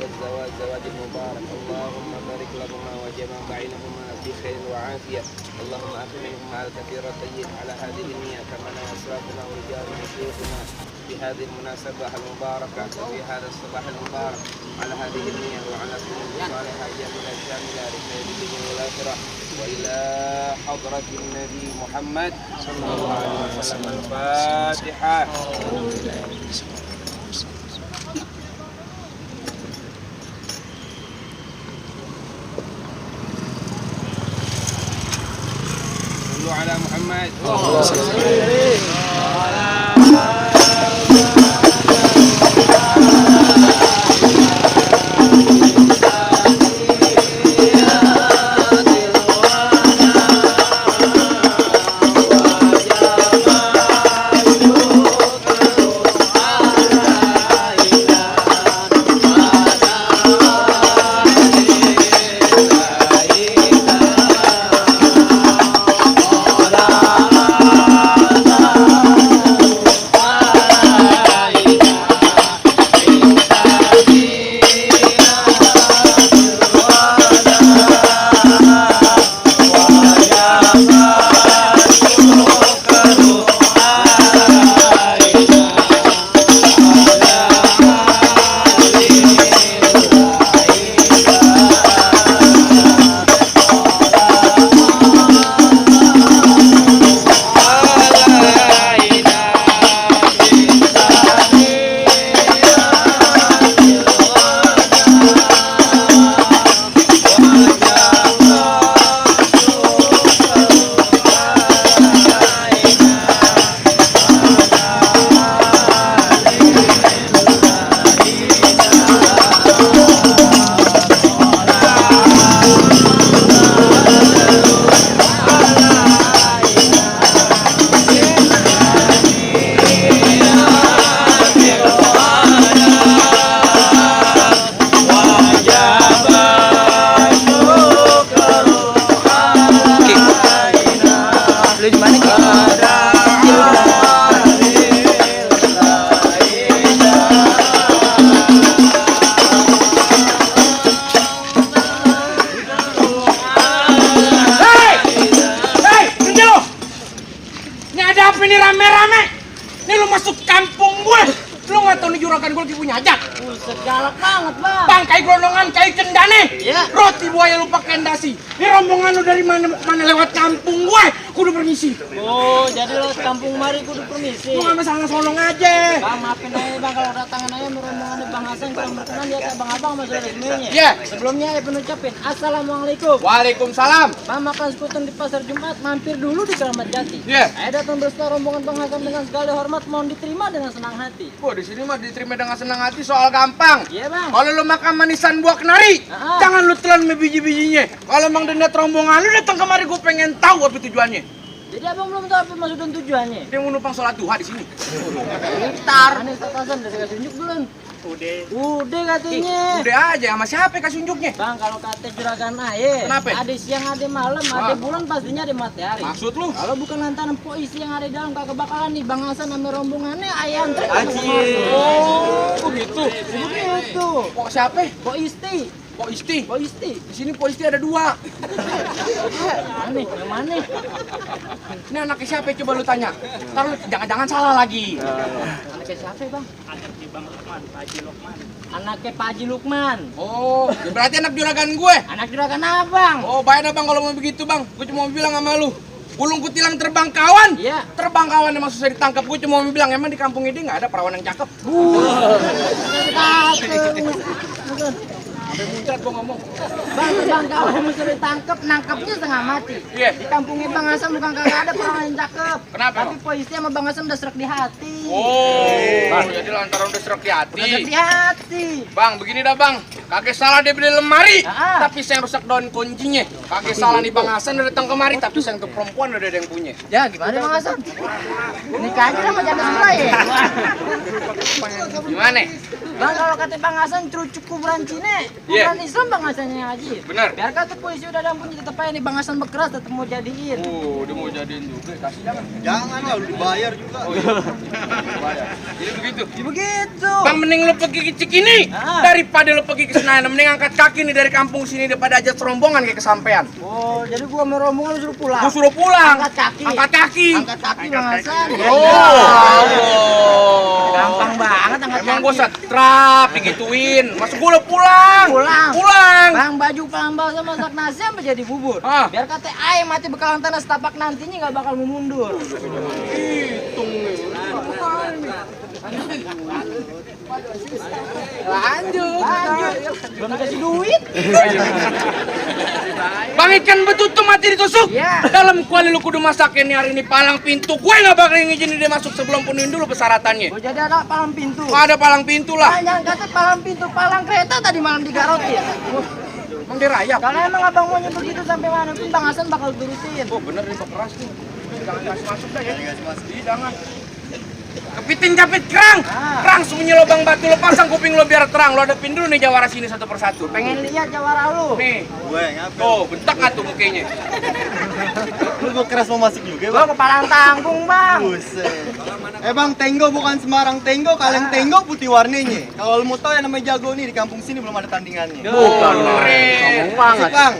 الزواج المبارك. اللهم بارك لهما وجمع بينهما بخير وعافية. اللهم أكرمهم على الكثير الطيب على هذه النية كما أسلافنا ورجال شيوخنا في هذه المناسبة المباركة وفي هذا الصباح المبارك على هذه النية وعلى كل صالحة جميلة شاملة لخير الدنيا والآخرة وإلى حضرة النبي محمد صلى الله عليه وسلم. الفاتحة. صلوا على محمد. Galak banget, Bang. Bang, kayak gelondongan, kayak cendane. Iya. Roti buaya lupa kendasi. Ini rombongan lu dari mana lewat kampung gue. Kudu permisi. Oh, jadi lo kampung mari kudu permisi. Lu nggak masalah solong aja. Bang, maafin aja Bang kalau datangan aja rombongan Bang Hasan kurang berkenan dia kayak Bang Abang masuk resminya. Iya. Sebelumnya saya penucapin Assalamualaikum. Waalaikumsalam. Bang makan sekutan di pasar Jumat, mampir dulu di Keramat Jati. Iya. Saya datang beserta rombongan Bang Hasan dengan segala hormat, mohon diterima dengan senang hati. Oh, di sini mah diterima dengan senang hati soal gampang. Iya, Bang. Kalau lu makan manisan buah kenari, jangan lu telan sama biji-bijinya. Kalau emang denda rombongan lu datang kemari, gue pengen tahu apa tujuannya. Jadi abang belum tahu apa maksud dan tujuannya? Dia mau numpang sholat duha di sini. Ntar. Ini Hasan udah kasih tunjuk belum? Udah katanya. Udah aja, sama siapa kasih unjuknya? Bang, kalau kata juragan air, Kenapa? ada siang, ada malam, ada bulan, pastinya ada matahari. Maksud lu? Kalau bukan lantaran polisi yang ada di dalam kagak bakalan nih Bang Hasan sama rombongannya ayah antri. Oh, begitu. Begitu. Kok siapa? Kok isti? Kok Isti? Kok isti? Di sini Kok Isti ada 2. Mana? Yang mana? Ini anaknya siapa? Coba lu tanya. Ntar lu jangan-jangan salah lagi. Anaknya siapa, Bang? Anaknya Bang Lukman, Pak Haji Lukman. Anaknya Pak Haji Lukman. Oh, ya berarti anak juragan gue. Anak juragan abang. Oh, baik dah Bang kalau mau begitu, Bang. Gue cuma mau bilang sama lu. Ulung kutilang terbang kawan. Iya. Terbang kawan emang susah ditangkap. Gue cuma mau bilang emang di kampung ini nggak ada perawan yang cakep. Sampai muncrat gua ngomong. Bang, kalau mesti ditangkap, nangkapnya setengah mati. Iya. Di kampungnya Bang Hasan bukan kagak ada perawan yang cakep. Kenapa? Tapi polisi sama Bang Hasan udah serak di hati. Oh, jadi lantaran udah serak di hati. Udah serak di hati. Bang, begini dah Bang. Kagak salah dia beli lemari, Ah. tapi saya rusak daun kuncinya. Kagak salah nih Bang Hasan udah datang kemari, tapi saya untuk perempuan udah ada yang punya. Ya gimana Bang Hasan? Nikah aja sama janda sebelah ya? Gimana? Bang kalau kata Bang Hasan cucu kuburan Cina, Iya. bukan Islam Bang Hasan yang ngaji. Benar. Biar kata polisi udah ada yang punya tetep aja nih Bang Hasan berkeras tetep mau jadiin. Dia mau jadiin juga, kasih jangan. Jangan lah, udah dibayar juga. Oh, iya. Jadi begitu. Begitu. Bang, mending lo pergi ke Cikini daripada lo pergi ke Senayan. Mending angkat kaki nih dari kampung sini daripada aja rombongan kayak kesampean. Oh, jadi gua sama rombongan lu suruh pulang. Gua suruh pulang. Angkat kaki. Angkat kaki. Angkat kaki Bang Hasan. Gampang banget angkat kaki. Emang gua setrap digituin. Masuk gua lo pulang. Pulang. Bang, baju pambal sama masak nasi sampai jadi bubur. Ah. Biar kata ayam mati bekalan tanah setapak nantinya nggak bakal mau mundur. Hitung nih. Lanjut. Belum dikasih duit. Bang, ikan betutu mati ditusuk. Iya. Dalam kuali lu kudu masakin nih hari ini palang pintu. Gue nggak bakal ngizinin dia masuk sebelum penuhin dulu persyaratannya. Oh, jadi ada palang pintu. Ada palang pintu lah. Jangan kata palang pintu, palang kereta tadi malam digarotin. Emang dia rayap. Kalau emang abang maunya begitu sampai mana pun Bang Hasan bakal turutin. Oh bener nih, keras nih. Jangan kasih masuk dah ya. Iya, jangan. Kepiting capit kerang. Kerang sembunyi lubang batu, lo pasang kuping lo biar terang. Lo hadapin dulu nih jawara sini satu persatu. Pengen lihat jawara lu. Nih. Gue ngapa? Oh, bentak nggak tuh mukanya? Lu keras mau masuk juga, Gua Bang? ke palang tanggung, Bang. Buset. Bang, tenggo bukan sembarang tenggo, kaleng tenggo putih warnanya. Kalau lu mau tahu yang namanya jago nih di kampung sini belum ada tandingannya. Bukan. Keren. Banget. Bang.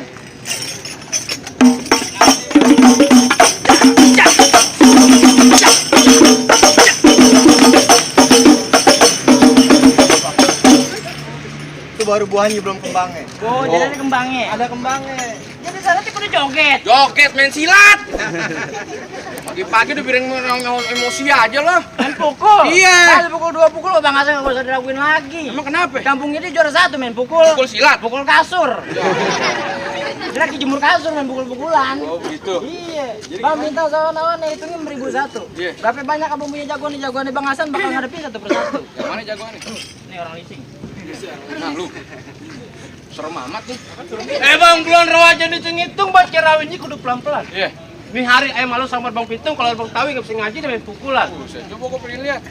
Itu baru buahnya belum kembangnya. Oh, jadi ada kembangnya. Ada kembangnya. Jadi sana tipe udah joget. Joget main silat. Pagi-pagi udah bikin emosi aja loh. Main pukul. Iya. Kali pukul 2 pukul Bang Hasan nggak usah diraguin lagi. Emang kenapa? Kampung ini juara 1 main pukul. Pukul silat. Pukul kasur. Dia lagi jemur kasur main pukul-pukulan. Oh begitu. Iya. Bang minta kawan-kawan hitungin 1001. Iya. Berapa banyak abang punya jagoan nih? Jagoan Bang Hasan bakal ngadepin satu persatu. Yang mana jagoan nih? Nih orang leasing. Nah lu. Serem amat nih. Bang, belum rawajan hitung-hitung buat kerawinnya kudu pelan-pelan. Iya. Nih hari malu sama Bang Pitung kalau Bang Tawi nggak bisa ngaji dia main pukulan. Buset, coba gue pengen lihat.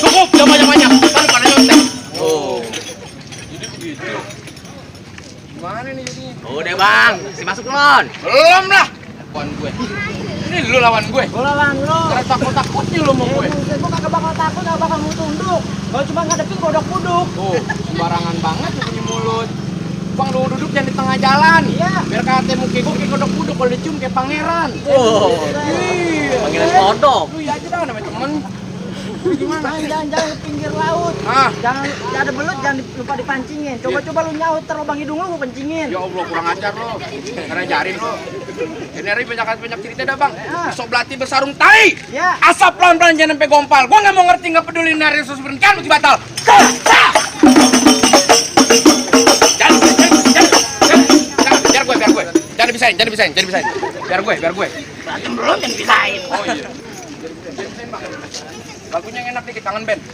Cukup, jangan banyak-banyak. Kan pada nyontek. Oh. Jadi begitu. Gimana nih jadinya? Udah Bang, si masuk lon. Belum lah. Lawan gue. Ini lu lawan gue. Gua lawan lo. Karena takut-takutnya lu sama gue. Gua kagak bakal takut, kagak bakal mau tunduk. Kalau cuma ngadepin godok-godok. Tuh, sembarangan banget lu punya mulut. Bang, lu duduk jangan di tengah jalan. Iya. Biar kata muka gue kayak kodok-kodok kalau dicium kayak pangeran. Oh. Iya. Panggilan kodok. Lu ya aja dah namanya temen. Lu gimana? Jangan di pinggir laut. Jangan ada belut, jangan lupa dipancingin. Coba-coba lu nyaut terlubang hidung lu, gua pancingin. Ya Allah, kurang ajar lo. Karena jarin lo. Ini hari banyak cerita dah bang. Besok belati bersarung tai. Ya. Asap pelan-pelan jangan sampai gompal. Gua nggak mau ngerti, nggak peduli nari sus kan mesti batal. Biar gue. Jangan dibisain. Biar gue. Berantem belum jangan bisain. Oh iya. Bisain bang. Lagunya yang enak dikit, kangen band.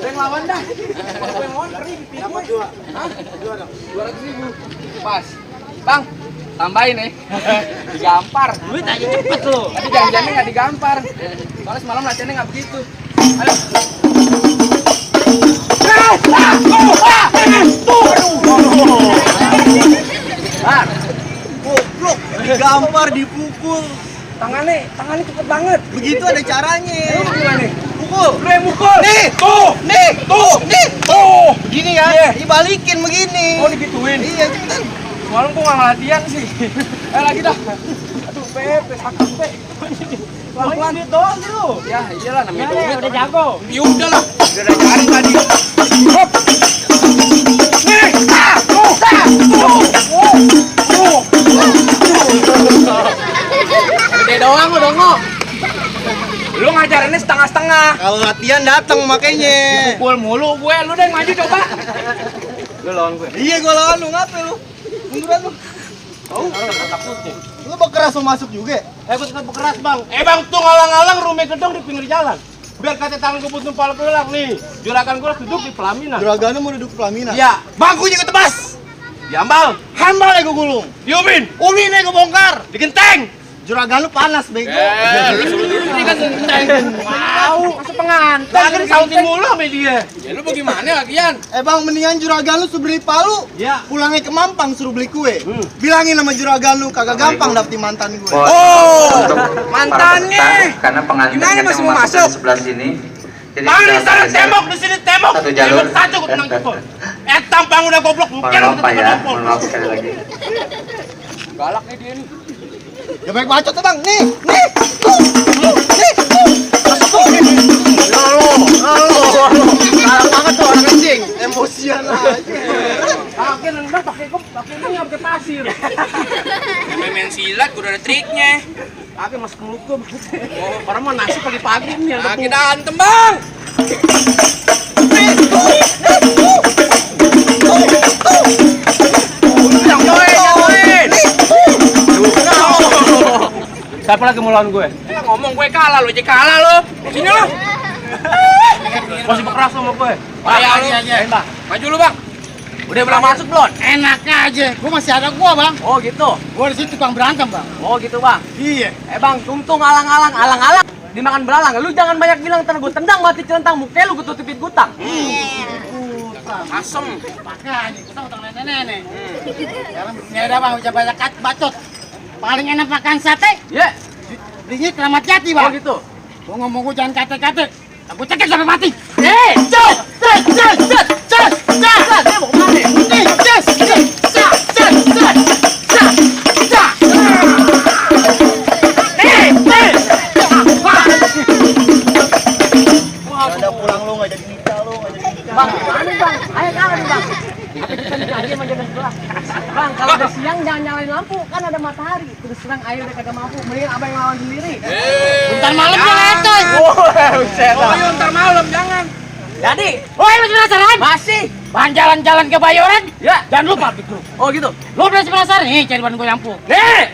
Yang lawan dah. Yang lawan perih pipi gue. Hah? 200.000. Pas. Bang, tambahin nih. Digampar. Duit aja cepet lu. Tapi jangan-jangan nggak digampar. Soalnya semalam latihannya nggak begitu. Ayo. Bar. Goblok, digampar, dipukul. Tangannya cepet banget. Begitu ada caranya. Lu gimana? Pukul. Lu yang mukul. Nih. Tuh. Tuh. Begini kan? Iya. Dibalikin begini. Oh, digituin. Iya, cepetan. Semalam gua nggak latihan sih. Lagi dah. Aduh, Pepe, sakit, Pe. Pelan-pelan duit doang lu. Ya, iyalah namanya Gimana ya, duit. udah jago. Ya udahlah. Udah ada jaring tadi. Hop. Nih. Tuh. Gede doang lu dongo. Lu ngajarinnya setengah-setengah. Kalau latihan datang makanya. Pukul mulu gue, lu deh yang maju coba. Lu lawan gue. Iya, gua lawan lu, ngapain lu? Munduran lu. Oh, takutnya. Lu bekeras mau masuk juga? Gue tetap bekeras bang. Bang tuh ngalang-ngalang rumah gedong di pinggir jalan. Biar kata tangan gue butuh pala pelang nih. Juragan gue duduk di pelaminan. Juragan mau duduk di pelaminan? Iya. Bangkunya gue tebas. Diambal. Hambal gue gulung. Diumin. Umin gue bongkar. Digenteng. Juragan lu panas bego. Lu suruh dulu dia kan genteng. Mau. Masuk pengantin. Lagi disautin mulu sama dia. Ya lu bagaimana lagian? Bang, mendingan juragan lu suruh beli palu. Iya. Pulangnya ke Mampang suruh beli kue. Bilangin sama juragan lu kagak gampang dapetin mantan gue. Oh, mantannya. Karena pengantin Gimana yang masih mau masuk masuk? di sebelah sini. Jadi Bang, di kita sana geser tembok, di sini tembok. satu jalur. Tembok satu gue tenang jempol. Tampang udah goblok, Mohon mungkin maaf udah Pak ya, jempol. mohon maaf sekali lagi. Galak nih dia nih. Ya baik bacot tuh bang. Nih. Tuh. Nih. Tuh. Halo. Salah banget tuh orang kencing. Emosian aja. Pakai nendang pakai ini pakai pasir. Main silat udah ada triknya. Pakai masuk mulut gua. Oh, orang mau nasi pagi-pagi nih ada. Kita antem, Bang. Siapa lagi mau lawan gue? Ngomong gue kalah, lo aja kalah lo. Sini lo. Masih berkeras sama gue. Ayo, maju lu bang. Udah belum masuk belum? Enak aja, gua masih ada gua bang. Oh gitu. Gua di situ tukang berantem bang. Oh gitu bang. Iya. Bang, tungtung alang-alang, alang-alang. Dimakan belalang. Lu jangan banyak bilang ntar gue tendang mati celentang muka lu gue tutupin gutang. Asem. Makanya kita utang nenek-nenek. Sekarang ya udah bang, udah banyak bacot. Paling enak makan sate. Iya. Belinya Keramat Jati bang. Oh gitu. Gua ngomong gua jangan kate-kate. Aku cekik sampai mati. Cet. Dia mau kemana? Nih, ces. Ada pulang lu nggak jadi nikah lu nggak jadi nikah. Bang, gimana bang? Ayo kalah nih bang. Apa kita nikah aja sama jalan sebelah? Bang, kalau udah siang jangan nyalain lampu, kan ada matahari. Terus terang ayo udah kagak mampu, mendingan abang yang lawan sendiri. Bentar malam jangan etoy. Oh iya ntar malam jangan. Jadi, woi masih penasaran? Masih. Bang jalan-jalan ke Bayoran? Ya. Jangan lupa big group. Oh gitu. Lo masih penasaran? Nih cari ban gue lampu. Nih.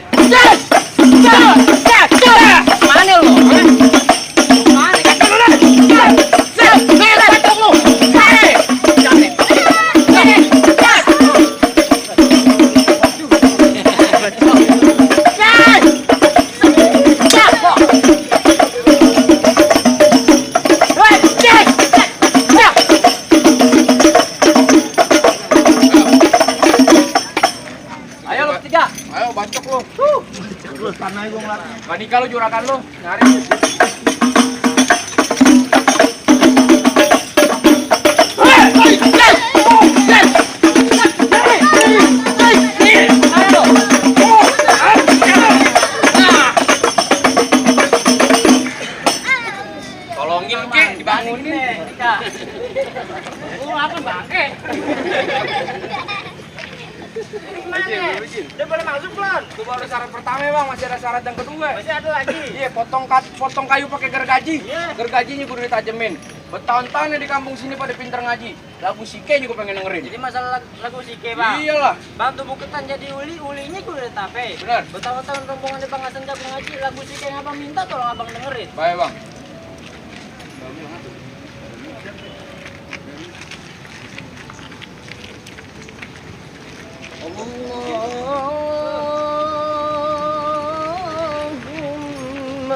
Mana lu? Mana? Kata lu dah. Nih, kacau lu. Ayo bacok lu. Lu tanah gue ngelatih. Gak nikah lu juragan lu. Nyari. Tolongin ke, dibangunin. Apa bangke? Udah boleh masuk belum? Itu baru syarat pertama bang, masih ada syarat yang kedua. Masih ada lagi. Iya, potong kayu pakai gergaji. Gergajinya gue udah ditajemin. Bertahun-tahun ya di kampung sini pada pinter ngaji. Lagu Sike juga pengen dengerin. Jadi masalah lagu Sike bang. Iyalah. Bang tubuh ketan jadi ulinya gue udah tape. Benar. Bertahun-tahun rombongan di Bang Hasan jago ngaji lagu Sike yang abang minta tolong abang dengerin. Baik bang.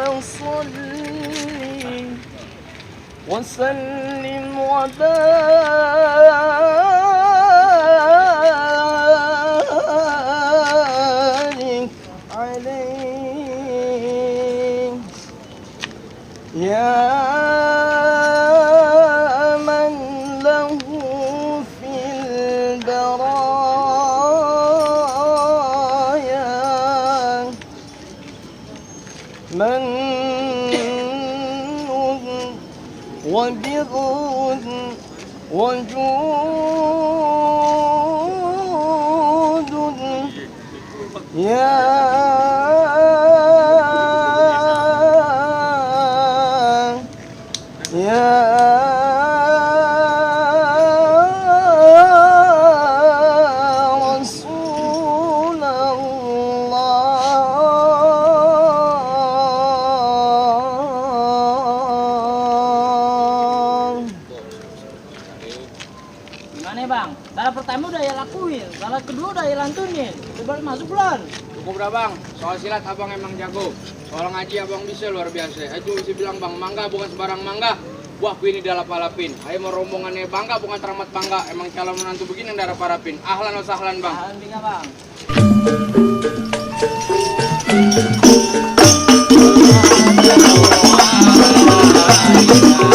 Allahumma salli wa sallim wa barik alaihi ya man lahu fil baraya من وبر وجود يا رسول الله Gimana bang? Salah pertama udah ya lakuin, salah kedua udah ya lantunin. Coba masuk bulan. Cukup dah bang, soal silat abang emang jago. Soal ngaji abang bisa luar biasa. Ayo bisa bilang bang, mangga bukan sembarang mangga. Wah, ini dalap-alapin. Ayo mau rombongannya bangga bukan teramat bangga. Emang calon menantu begini yang darah parapin. Ahlan wa sahlan bang. Ahlan bika bang. Bang.